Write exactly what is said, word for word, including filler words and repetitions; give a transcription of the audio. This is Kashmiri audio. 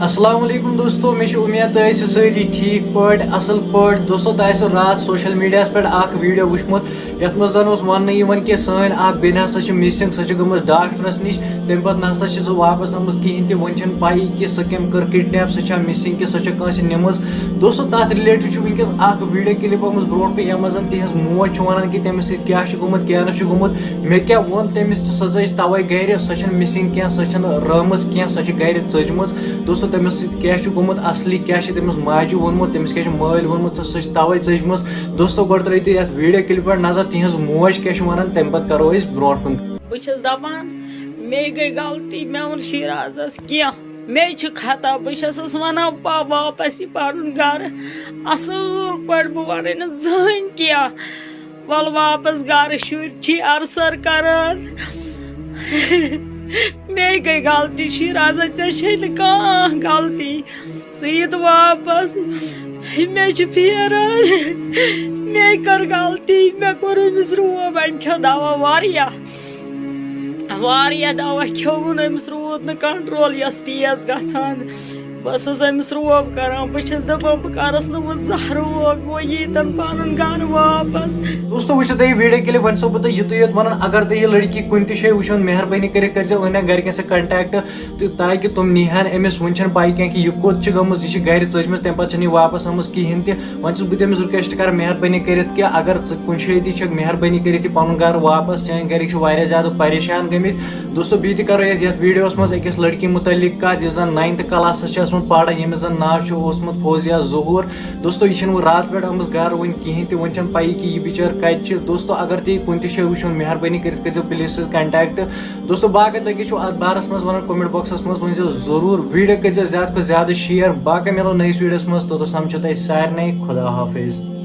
السلام علیکم دوستو، مےٚ چھِ اُمید تُہۍ ٲسِو سٲری ٹھیٖک پٲٹھۍ، اَصٕل پٲٹھۍ۔ دوستو، تۄہہِ آسِوٕ راتھ سوشل میٖڈیاہَس پٮ۪ٹھ اَکھ ویٖڈیو وٕچھمُت، یَتھ منٛز زَن اوس وَننہٕ یِوان کہِ سٲنۍ اَکھ بیٚنہِ ہسا چھِ مِسِنٛگ، سۄ چھِ گٔمٕژ ڈاکٹرَس نِش، تَمہِ پَتہٕ نہ سا چھِ سۄ واپَس آمٕژ کِہیٖنۍ تہِ۔ وۄنۍ چھَنہٕ پَیی کہِ سۄ کٔمۍ کٔر کِڈنیپ، سۄ چھا مِسِنٛگ کہِ سۄ چھےٚ کٲنٛسہِ نِمٕژ۔ دوستو، تَتھ رِلیٹِڈ چھُ وٕنکیٚس اَکھ ویٖڈیو کِلِپ آمٕژ برونٛٹھ کُن، یَتھ منٛز زَن تِہِنٛز موج چھِ وَنان کہِ تٔمِس سۭتۍ کیٛاہ چھُ گوٚمُت، کیٛاہ نہٕ چھُ گوٚمُت۔ مےٚ کیٛاہ ووٚن تٔمِس تہِ، سۄ ژٔج تَوَے گَرِ، سۄ چھَنہٕ مِسِنٛگ کینٛہہ، سۄ چھَنہٕ رٲمٕژ کینٛہہ، سۄ چھِ گَرِ ژٔجمٕژ۔ دوستو، تٔمِس سۭتۍ کیٛاہ چھُ گوٚمُت اَصلی، کیٛاہ چھِ تٔمِس ماجہِ ووٚنمُت، تٔمِس کیٛاہ چھِ مٲلۍ ووٚنمُت، سۄ چھِ تَوَے ژٔجمٕژ۔ دوستو، گۄڈٕ ترٛٲیِو تُہۍ یَتھ ویٖڈیو کِلِپہِ پٮ۪ٹھ نظر، تِہِنٛز موج کیٛاہ چھِ وَنان، تَمہِ پَتہٕ کَرو أسۍ برونٛٹھ کُن۔ بہٕ چھَس دَپان، مے گٔے غلطی، مےٚ ووٚن شیرازَس کینٛہہ، مے چھُ خطا، بہٕ چھَسَس وَنان، پا-، واپَس یہِ پَنُن گَرٕ اَصٕل پٲٹھۍ، بہٕ وَنَے نہٕ زٕہٕنۍ کینٛہہ۔ وَلہٕ واپَس گَرٕ، شُرۍ چھی اَرسَر کَران۔ مے گٔے غلطی، شیرازا، ژےٚ چھے نہٕ کانٛہہ غلطی۔ ژٕ یہِ تہٕ واپَس، مےٚ چھِ پھیران۔ مے کٔر غلطی، مےٚ کوٚر أمِس روب، أمۍ کھیوٚو دَوا واریاہ۔ واریاہ دوا کھیوٚوُن، أمِس روٗد نہٕ کنٹرول، یۄس تیز گژھان۔ بہٕ ٲسٕس أمِس روب کران، بہٕ چھَس دَپان، بہٕ کَرَس نہٕ وۄنۍ زانٛہہ روب، وۄنۍ ییٖتَن پَنُن گَرٕ واپَس۔ دوستو، وٕچھِو تُہۍ یہِ ویٖڈیو کِلِپ، وۄنۍ چھُسو بہٕ تۄہہِ یِتُے یوت وَنان، اگر تُہۍ یہِ لٔڑکی کُنہِ تہِ جایہِ وٕچھِو، مہربٲنی کٔرِتھ کٔرۍزیو أنٛدٮ۪ن گَرِکٮ۪ن سۭتۍ کَنٹیکٹ، تہٕ تاکہِ تِم نیٖہَن أمِس۔ وٕنہِ چھَنہٕ پَے کینٛہہ کہِ یہِ کوٚت چھِ گٔمٕژ، یہِ چھِ گَرِ ژٔجمٕژ، تَمہِ پَتہٕ چھَنہٕ یہِ واپَس آمٕژ کِہیٖنۍ تہِ۔ وۄنۍ چھُس بہٕ تٔمِس رِکویسٹ کران مہربٲنی کٔرِتھ کہِ اگر ژٕ کُنہِ جایہِ تہِ چھکھ، مہربٲنی کٔرِتھ یہِ پنُن گرٕ واپس، چٲنۍ گرِکۍ چھِ واریاہ زیادٕ پریشان گٔمٕتۍ۔ دوستو، بیٚیہِ تہِ کرو یتھ، یتھ ویڈیوس منٛز أکِس لڑکی متعلق کتھ، یُس زن ناینتھ کلاسس چھِ ٲسمٕژ پران، ییٚمِس زن ناو چھُ اوسمُت فوزیہ ظہور۔ دوستو، یہِ چھِنہٕ وۄنۍ راتھ پٮ۪ٹھ آمٕژ گرٕ وۄنۍ کِہیٖنۍ تہِ، وۄنۍ چھَنہٕ پَیی کہِ یہِ بِچٲر کتہِ چھِ۔ دوستو، اگر تُہۍ کُنہِ تہِ جایہِ وٕچھِو، مہربٲنی کٔرِتھ کٔرۍزیو پلیز سۭتۍ کنٹیکٹ۔ دوستو، باقٕے تۄہہِ کیٛاہ چھُو اَتھ بارَس منٛز وَنان، comment boxَس منٛز ؤنۍزیو ضروٗر۔ ویٖڈیو کٔرۍزیو زیادٕ کھۄتہٕ زیادٕ share۔ باقٕے مِلو نٔیِس ویٖڈیوَس منٛز، توٚتَس سَمکھو تۄہہِ سارنٕے۔ خدا حافظ۔